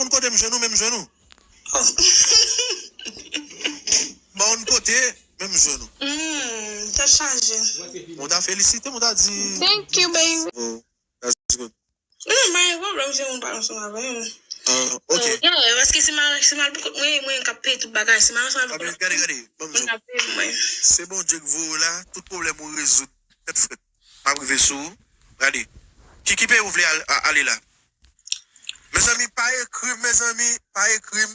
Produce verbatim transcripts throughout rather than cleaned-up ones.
konn kote m jwenn ou, men m jwenn ou. Oh. M pa konn kote, men m jwenn ou. Hmm, tèt chaje. Mwen ta felisite, mwen ta di. Thank you, baby. Oh, that's good. Non, mwen gen pwoblèm si moun pa ansanm avè m. Ah, ok. Yeah, paske si mal si mal pou kont mwen, mwen k ap peye tout bagay. Si mal ansanm avè Gade, gade, gade. Ban m mwen zo. K ap peye pou mwen. Se Bondye k voye w la, tout pwoblèm ou rezoud. Tèt frèt. M ap rive sou ou. Gade. Ki ki peyi ou vle al- a- ale la? Mezanmi, pa ekri m, mezanmi, pa ekri m.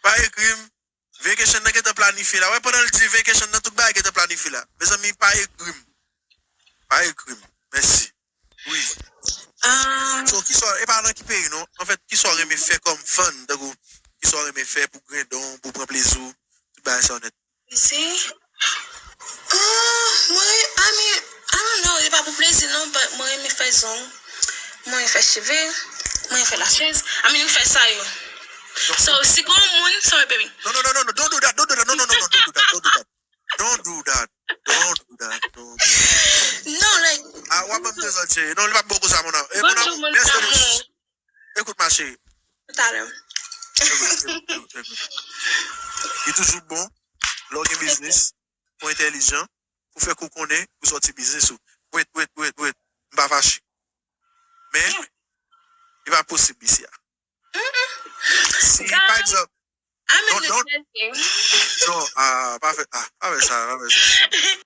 Pa ekri m. Vacation nan gentan planifye la. Wè, pandan l di vacation nan, tout bagay gentan planifye la. Mezanmi, pa ekri m. Pa ekri m. Mèsi. Wi. Ah, So, kisa, e pa nan ki peyi, non? Anfèt, kisa w renmen fè kòm fan, tankou, kisa w renmen fè pou grandon, pou pran plezi w, tout bagay sa yo nèt. si. Ah, mwen, I mean, I don't know, se pa pou plezi, non, but mwen renmen fè zong. Mwen renmen fè cheve. Mwen renmen fè lashes. I mean, mwen fè sa yo. So, si gon moun, sorry, baby. No, no, no, no, no, don't do that, don't do that, no, no, no, no, don't do that, don't do that. Don't do that, don't do that, don't do that. No, like, Ah, w ap ban m dezòd, cheri. Non, li p ap bon konsa, mon amour. Eh, mon Bonjou, amour, mon merci de amour. Écoute, ma chérie. Talè. Écoute, écoute, écoute, écoute. Li toujou bon, lè w gen biznis, pou entèlijan, pou fè kou konnen, pou sòti biznis ou. Wait, wait, wait, wait. M pa fache. Men, li pa posib isi a. Si, pa egzanp, I'm Non, in non. the Non, ah, pa fè, ah, pa fè sa, pa fè sa.